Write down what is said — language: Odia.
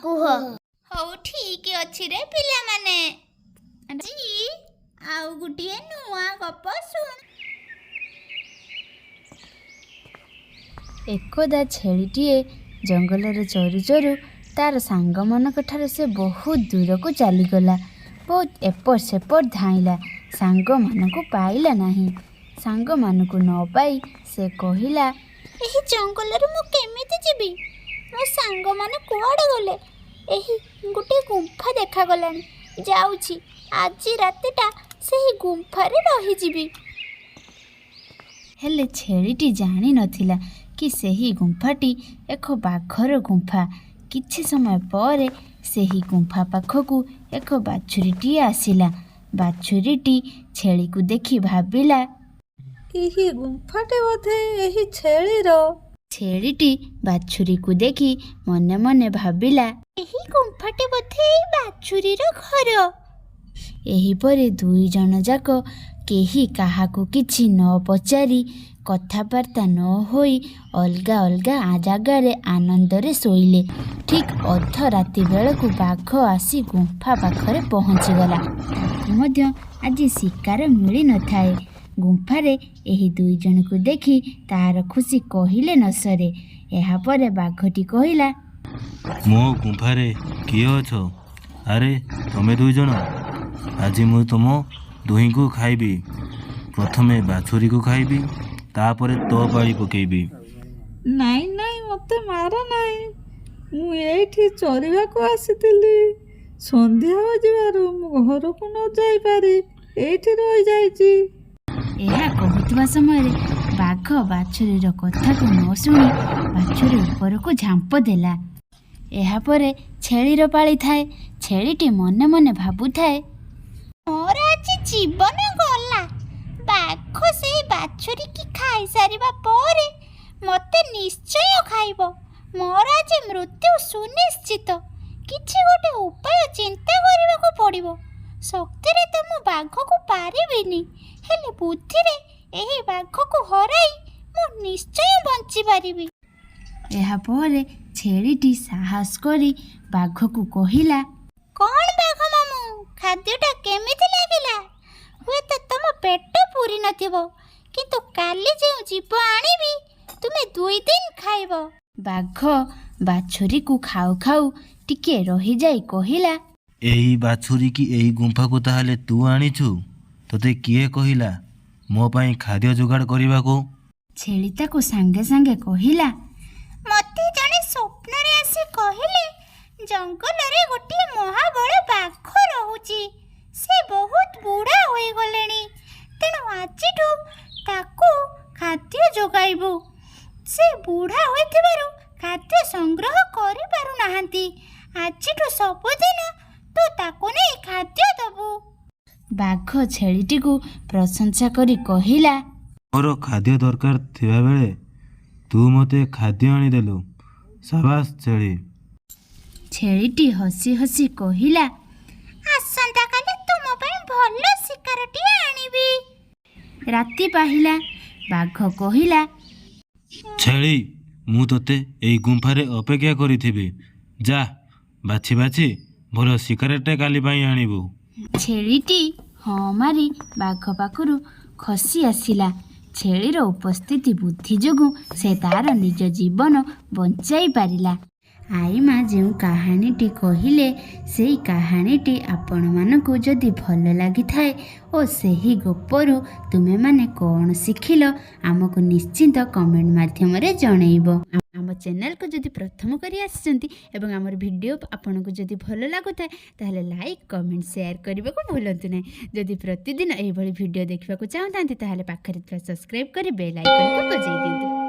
କୁହ। ହଉ, ଠିକ ଅଛି ରେ ପିଲାମାନେ, ଆଜି ଆଉ ଗୋଟିଏ ନୂଆ ଗପ ଶୁଣ। ଏକଦା ଛେଳିଟିଏ ଜଙ୍ଗଲରେ ଚରୁ ଚରୁ ତାର ସାଙ୍ଗମାନଙ୍କ ଠାରୁ ସେ ବହୁତ ଦୂରକୁ ଚାଲିଗଲା। ବହୁତ ଏପଟ ସେପଟ ଧାଇଁଲା, ସାଙ୍ଗମାନଙ୍କୁ ପାଇଲା ନାହିଁ। ସାଙ୍ଗମାନଙ୍କୁ ନ ପାଇ ସେ କହିଲା, ଏହି ଜଙ୍ଗଲରେ ମୁଁ କେମିତି ଯିବି? ମୋ ସାଙ୍ଗମାନେ କୁଆଡ଼େ ଗଲେ? ଏହି ଗୋଟିଏ ଗୁମ୍ଫା ଦେଖାଗଲାଣି, ଯାଉଛି, ଆଜି ରାତିଟା ସେହି ଗୁମ୍ଫାରେ ରହିଯିବି। ହେଲେ ଛେଳିଟି ଜାଣିନଥିଲା କି ସେହି ଗୁମ୍ଫାଟି ଏକ ବାଘର ଗୁମ୍ଫା। କିଛି ସମୟ ପରେ ସେହି ଗୁମ୍ଫା ପାଖକୁ ଏକ ବାଛୁରୀଟିଏ ଆସିଲା। ବାଛୁରୀଟି ଛେଳିକୁ ଦେଖି ଭାବିଲା, ଏହି ଗୁମ୍ଫାଟି ବୋଧେ ଏହି ଛେଳିର। ଛେଳିଟି ବାଛୁରୀକୁ ଦେଖି ମନେ ମନେ ଭାବିଲା, ଏହି ଗୁମ୍ଫାଟି ବୋଧେ ଏଇ ବାଛୁରୀର ଘର। ଏହିପରି ଦୁଇ ଜଣ ଯାକ କେହି କାହାକୁ କିଛି ନ ପଚାରି, କଥାବାର୍ତ୍ତା ନ ହୋଇ ଅଲଗା ଅଲଗା ଜାଗାରେ ଆନନ୍ଦରେ ଶୋଇଲେ। ଠିକ୍ ଅଧ ରାତି ବେଳକୁ ବାଘ ଆସି ଗୁମ୍ଫା ପାଖରେ ପହଞ୍ଚିଗଲା। ତାକୁ ମଧ୍ୟ ଆଜି ଶିକାର ମିଳିନଥାଏ। ଗୁମ୍ଫାରେ ଏହି ଦୁଇ ଜଣକୁ ଦେଖି ତାର ଖୁସି କହିଲେ ନ ସରେ। ଏହାପରେ ବାଘଟି କହିଲା, ମୋ ଗୁମ୍ଫାରେ କିଏ ଅଛ? ଆରେ, ତମେ ଦୁଇ ଜଣ! ଆଜି ମୁଁ ତୁମ ଦୁହିଁଙ୍କୁ ଖାଇବି। ପ୍ରଥମେ ବାଛୁରୀକୁ ଖାଇବି, ତାପରେ ତୋ ପାଳି ପକେଇବି। ନାଇଁ ନାଇଁ, ମୋତେ ମାର ନାହିଁ। ମୁଁ ଏଇଠି ଚରିବାକୁ ଆସିଥିଲି। ସନ୍ଧ୍ୟା ହୋଇଯିବାରୁ ମୁଁ ଘରକୁ ନ ଯାଇପାରି ଏଇଠି ରହିଯାଇଛି। ଏହା କହୁଥିବା ସମୟରେ ବାଘ ବାଛୁରୀର କଥାକୁ ନ ଶୁଣି ବାଛୁରୀ ଉପରକୁ ଝାମ୍ପ ଦେଲା। ଏହାପରେ ଛେଳିର ପାଳି ଥାଏ। ଛେଳିଟି ମନେ ମନେ ଭାବୁଥାଏ, ମୋର ଆଜି ଜୀବନ ଗଲା। ବାଘ ସେଇ ବାଛୁରୀକି ଖାଇସାରିବା ପରେ ମୋତେ ନିଶ୍ଚୟ ଖାଇବ। ମୋର ଆଜି ମୃତ୍ୟୁ ସୁନିଶ୍ଚିତ। କିଛି ଗୋଟେ ଉପାୟ ଚିନ୍ତା କରିବାକୁ ପଡ଼ିବ। ଶକ୍ତିରେ ତ ମୁଁ ବାଘକୁ ପାରିବିନି, ହେଲେ ବୁଦ୍ଧିରେ ଏହି ବାଘକୁ ହରାଇ ମୁଁ ନିଶ୍ଚୟ ବଞ୍ଚିପାରିବି। ଏହାପରେ ଛେଳିଟି ସାହସ କରି ବାଘକୁ କହିଲା, କ'ଣ ବାଘ ମାମୁଁ, ଖାଦ୍ୟଟା କେମିତି ଲାଗିଲା? ହୁଏତ ତମ ପେଟ ପୁରି ନଥିବ, କିନ୍ତୁ କାଲି ଯେଉଁ ଜୀବ ଆଣିବି ତୁମେ 2 ଦିନ ଖାଇବ। ବାଘ ବାଛୁରୀକୁ ଖାଉ ଖାଉ ଟିକିଏ ରହିଯାଇ କହିଲା, ଏହି ବାଛୁରୀକି ଏହି ଗୁମ୍ଫାକୁ ତାହେଲେ ତୁ ଆଣିଛୁ? ତୋତେ କିଏ କହିଲା ମୋ ପାଇଁ ଖାଦ୍ୟ ଯୋଗାଡ଼ କରିବାକୁ? ଛେଳି ତାକୁ ସାଙ୍ଗେ ସାଙ୍ଗେ କହିଲା, ମୋତେ ଜଣେ ସ୍ୱପ୍ନରେ ଆସି କହିଲେ, ଜଙ୍ଗଲରେ ଗୋଟିଏ ମହାବଳ ବାଘ ରହୁଛି। ସେ ବହୁତ ବୁଢ଼ା ହୋଇଗଲେଣି, ତେଣୁ ଆଜିଠୁ ତାକୁ ଖାଦ୍ୟ ଯୋଗାଇବୁ। ସେ ବୁଢ଼ା ହୋଇଥିବାରୁ ଖାଦ୍ୟ ସଂଗ୍ରହ କରିପାରୁନାହାନ୍ତି। ଆଜିଠୁ ସବୁଦିନ ତୁ ତାକୁ ନେଇ ଖାଦ୍ୟ ଦେବୁ। ବାଘ ଛେଳିଟିକୁ ପ୍ରଶଂସା କରି କହିଲା, ମୋର ଖାଦ୍ୟ ଦରକାର ଥିବାବେଳେ ତୁ ମୋତେ ଖାଦ୍ୟ ଆଣିଦେଲୁ। ସାବାସ ଛେଳି। ଛେଳିଟି ହସି ହସି କହିଲା, ଆସନ୍ତାକାଲି ତୁମ ପାଇଁ ଭଲ ଶିକାରଟିଏ ଆଣିବି। ରାତି ପାହିଲା। ବାଘ କହିଲା, ଛେଳି, ମୁଁ ତୋତେ ଏଇ ଗୁମ୍ଫାରେ ଅପେକ୍ଷା କରିଥିବି। ଯା, ବାଛି ବାଛି ଭଲ ଶିକାରଟେ କାଲି ପାଇଁ ଆଣିବୁ। ଛେଳିଟି ହଁ ମାରି ବାଘ ପାଖରୁ ଖସି ଆସିଲା। ଛେଳିର ଉପସ୍ଥିତି ବୁଦ୍ଧି ଯୋଗୁଁ ସେ ତାର ନିଜ ଜୀବନ ବଞ୍ଚାଇ ପାରିଲା। ଆଈମା ଯେଉଁ କାହାଣୀଟି କହିଲେ, ସେଇ କାହାଣୀଟି ଆପଣମାନଙ୍କୁ ଯଦି ଭଲ ଲାଗିଥାଏ ଓ ସେହି ଗପରୁ ତୁମେମାନେ କ'ଣ ଶିଖିଲ, ଆମକୁ ନିଶ୍ଚିନ୍ତ କମେଣ୍ଟ ମାଧ୍ୟମରେ ଜଣେଇବ। ଆମ ଚ୍ୟାନେଲକୁ ଯଦି ପ୍ରଥମ କରି ଆସିଛନ୍ତି ଏବଂ ଆମର ଭିଡ଼ିଓ ଆପଣଙ୍କୁ ଯଦି ଭଲ ଲାଗୁଥାଏ, ତାହେଲେ ଲାଇକ୍, କମେଣ୍ଟ, ସେୟାର କରିବାକୁ ଭୁଲନ୍ତୁ ନାହିଁ। ଯଦି ପ୍ରତିଦିନ ଏହିଭଳି ଭିଡ଼ିଓ ଦେଖିବାକୁ ଚାହୁଁଥାନ୍ତି, ତାହେଲେ ପାଖରେ ଥିବା ସବସ୍କ୍ରାଇବ୍ କରି ବେଲ୍ ଆଇକନ୍କୁ ବଜାଇ ଦିଅନ୍ତୁ।